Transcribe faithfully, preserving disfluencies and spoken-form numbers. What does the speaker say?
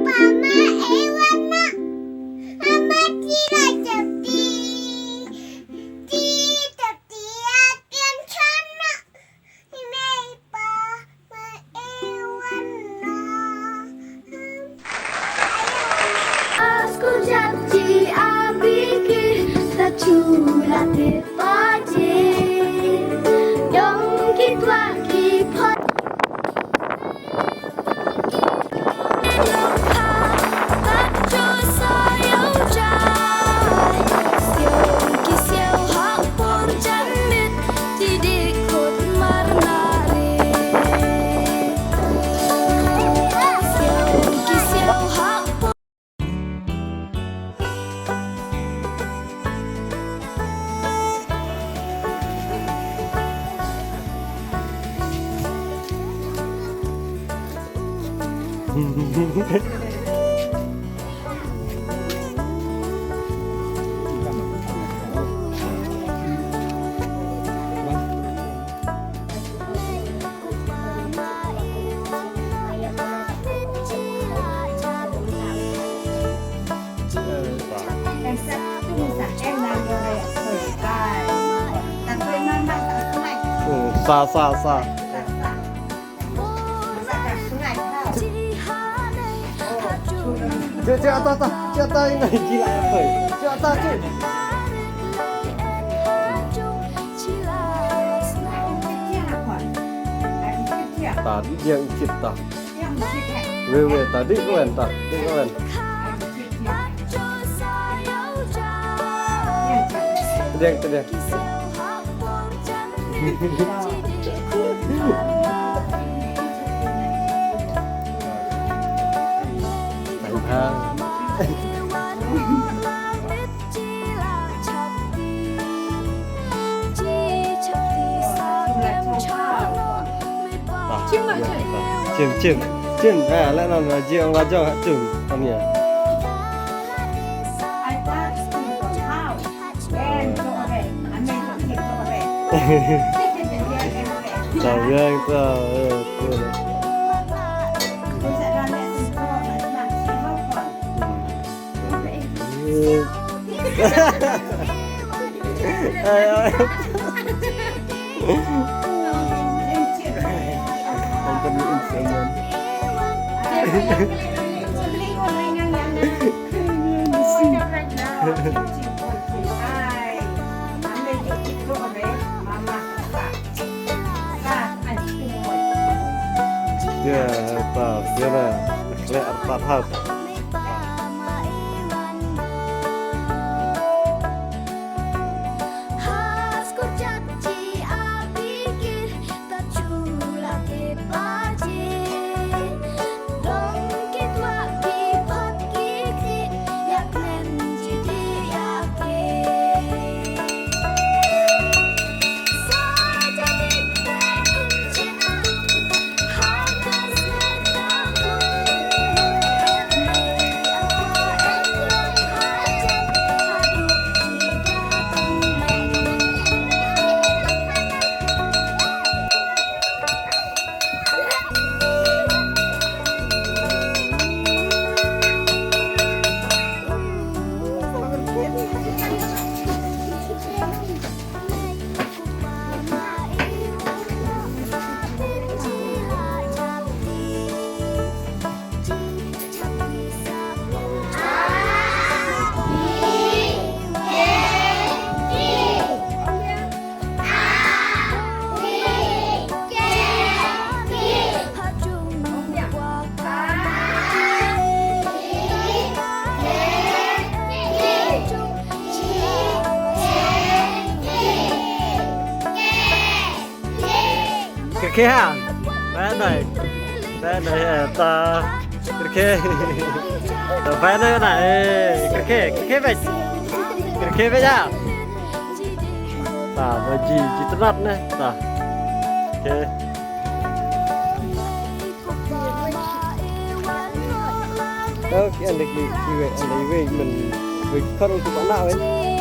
Mama, I wanna. Mama, tira jadi. Tira, tira, kian chana. Mei pa, ma, I wanna. As ku jati abiki, ta chula te paje. Dong ki twa ki phot. Hmm, sa, sa, sa. Cik, cik, atas, atas. Cik, atas, ini. Cik, atas, atas, cik. Cik, atas, cik. Tadi dia ngicit tah. Weh, weh, tadi kau kan tah. Tadi kau kan. Tadi, tadi. Chim, chim, chim. Eh, leh non, eh, ji ong la jong, eh, chim. Am ya. Tau yang tau, eh, tu. Hmm. Ayo, ayo. Nonton ni instrumen. Ya, ta, ya na. Khleh artat hat. Kyrkhe ha. Ba dai. Ba dai, eh, ta. Kyrkhe. Ta ba dai na, eh, kyrkhe, kyrkhe bad. Kyrkhe bad ha. Ta ba ji, ji tnat ne. Ta. Kyrkhe. Okay, ande ki, ki wei, ande wei, men wei, kar untuk anak wei.